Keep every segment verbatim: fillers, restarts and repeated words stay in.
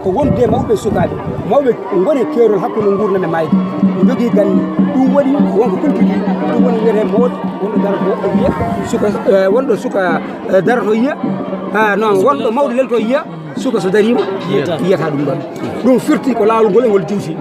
Ko wonde mawɓe e sukaaɓe, mawɓe ngoni keerol hakkunde nguurndam e maayde, njogii ganni. Ɗum waɗi wonko kultudi, ɗum woni wiyetee mawɗo, wonɗo darotoo e yiya suka, eh, wonɗo suka, eh, darotoo yiya, ah, non, wonɗo mawɗo leltoo yiya, suka so dariima, yiyata ɗum ɗon. Ɗum firti ko laawol ngol e ngol diwti.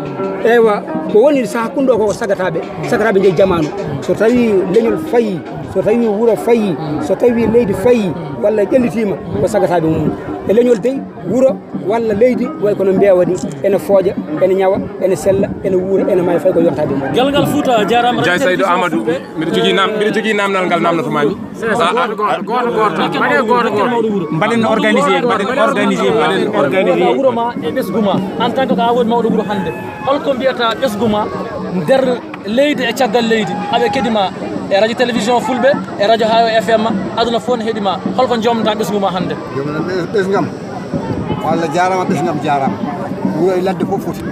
Ewa, ko woni saha kunɗo ko sagataaɓe, sagataaɓe njeyi jamaanu. So tawii leñol fayii, so tawii wuro fayii, so tawii leydi fayii, walla ƴellitiima, ko sagataaɓe mum. E leñol dey, wuro walla leydi, way kono mbeewa ni, ene fooƴa, ene ñawa, ene sella, ene wuura, ene maayi, fay ko yontaade mum. Gelngal Fuuta, jaaraama. Jay Saydu Amadou, mbiɗo jogii nam-, mbiɗo jogii namdal ngal namnoto maami. Gooto, gooto, gooto, gooto. Mbaɗen organisé, mbaɗen organisé, mbaɗen organisé. Wuro ma e ɓesgu ma, en tant que ko a woni mawɗo wuro hannde, holko mbiyata ɓesgu ma nder leydi e caggal leydi, aɓe keɗi ma e radio télévision Fulɓe, e radio Hayo F M, aduna fof ne heɗi ma. Holko jomnata ɓesngu ma hannde? Jomna ɓes-, ɓesngam. Ko Allah jaaraama, ɓesngam jaaraama. Wuro e ladde fof foti.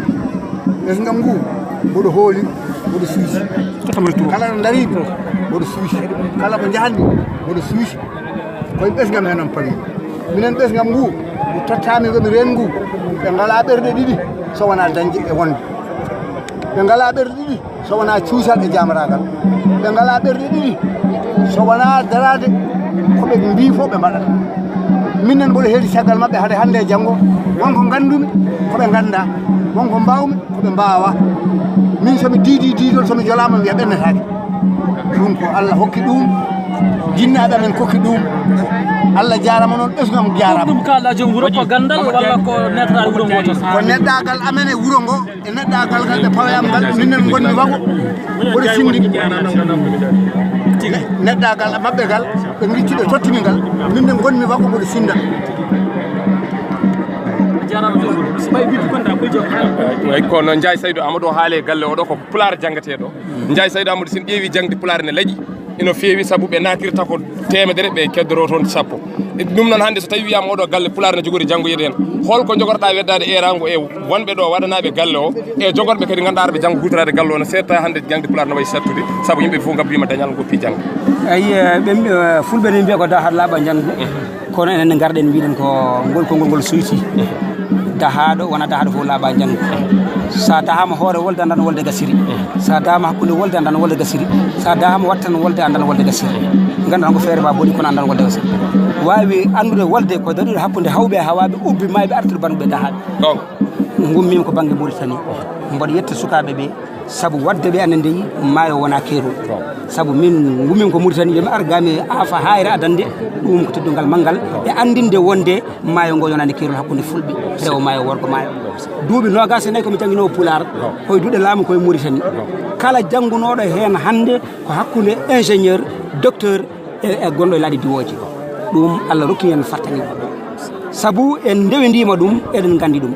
Ɓesngam ngu, mboɗo hooli, mboɗo suusi. Kala ɗo ndariimi, mboɗo suusi. Kala ko njahanmi, mboɗo suusi. Koye ɓesngam heen am pami. Minen ɓesngam ngu, ko tottaami ko mi reen ngu. Ɓe ngalaa ɓerɗe ɗiɗi so wonaa dañde e wonde. Ɓe ngalaa ɓerɗe ɗiɗi so wonaa cuusal e jaamraagal. Ɓe ngalaa ɓerɗe ɗiɗi so wonaa daraade ko ɓe mbii fof ɓe mbaɗata. Minen mboɗo heedi caggal maɓɓe hade hannde e janngo. Wonko nganndumi, ko ɓe nganndaa. Wonko mbaawmi, ko ɓe mbaawaa. Min so mi diidii diidol, so mi jolaama, mi wiya ɓennataake. Ɗum ko Allah hokki ɗum, jinnaaɓe amen kokki ɗum. Allah jaaraama noon, ɓesngu am jaaraama. Ɗum kaalɗaa joom wuro ko ganndal walla ko neɗɗaagal wuro ngo tan? Ko neɗɗaagal amen e wuro ngo, e neɗɗaagal ngal ɓe pawi am ngal, minen ngonmi wago, mboɗo sinndi. Neɗɗaagal maɓɓe ngal, ɓe ngicci ɓe tottimi ngal, minen ngonmi wago mboɗo sinnda. Way kono Njaay Saydu Amadou o haale galle oɗo ko Pulaar janngetee ɗo. Njaay Saydu Amadou, so en ƴeewi jaŋde Pulaar ne laƴi, ino feewi, sabu ɓe naatirta ko teemedere, ɓe keddoro toon sappo. Ɗum noon, hannde so tawi wiyaama oɗo galle Pulaar ne jogori janngoyde heen, holko jogorɗaa weddaade eeraango e wonɓe ɗo waɗanaaɓe galle o, e jogorɓe kadi ngannduɗaa ɓe janngo huutoraade galle o, no seeɗta hannde jaŋde Pulaar no wayi sattude, sabu yimɓe fof ngabbiima dañal ngo fii jaŋde? Eyi, eh, ɓe, eh, Fulɓe ne mbiya ko dahaɗo laaɓa njanngo. Kono enen ne ngarɗen mbiɗen ko ngol konngol ngol suyti. Dahaaɗo wona dahaaɗo fof laaɓa njanngo. Sa dahaama hoore wolde, anndan wolde gasiri. Sa dahaama hakkunde wolde, anndan wolde gasiri. Sa dahaama wattan wolde, anndan wolde gasiri. Ngannduɗaa ko feere ma boni, kono anndan wolde gasiri. Waawi anndude wolde ko dariiɗo hakkunde hawɓe e hawaaɓe, ubbi maayɓe, artude banndumaaɓe dahaaɓe. Ngummiima ko bannge Mauritanie. Mboɗo yetta sukaaɓe ɓe. Sabu waɗde ɓe annda ndeyi maayo wona keerol. Sabu min ngummiimi ko Mauritanie, yomi ar ga mi afa haayre adannde, ɗum ko teddungal manngal e anndinde wonde maayo ngo yonaani keerol hakkunde Fulɓe, rewo maayo, worgo maayo. Duuɓi noogaas e nayi ko mi jannginoowo Pulaar, koye duɗe laamu koye Mauritanie. Kala janngunooɗo heen hannde ko hakkunde ingénieur, docteur, e, e gonɗo e laaɗe diwooje. Ɗum Allah rokki en fartaŋŋe. Sabu en ndewindiima ɗum, eɗen nganndi ɗum.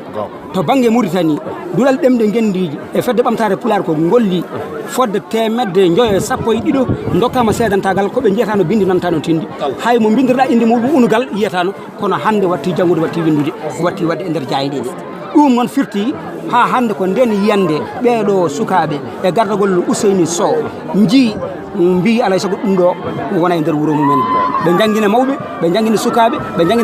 To bannge Mauritanie, duɗal ɗemɗe ngenndiije e fedde ɓamtaare Pulaar ko ngolli fodde teemedde njoyo e sappo e ɗiɗo ndokkaama seedantaagal, ko ɓe njiyataano binndi, nantaano tinndi. Hay mo mbinndirɗaa innde mum, ɗum unugal yiyataano, kono hannde watti janngude, watti winndude, watti waɗde e nder jaayndeeji. Ɗum noon firti haa hannde ko ndeen yiyannde ɓeeɗo sukaaɓe e gardagol Ousseynou Sow njii, mbii alaa e sago ɗum ɗo wona e nder wuro mumen. Ɓe njanngina mawɓe, ɓe njanngina sukaaɓe, ɓe njanngina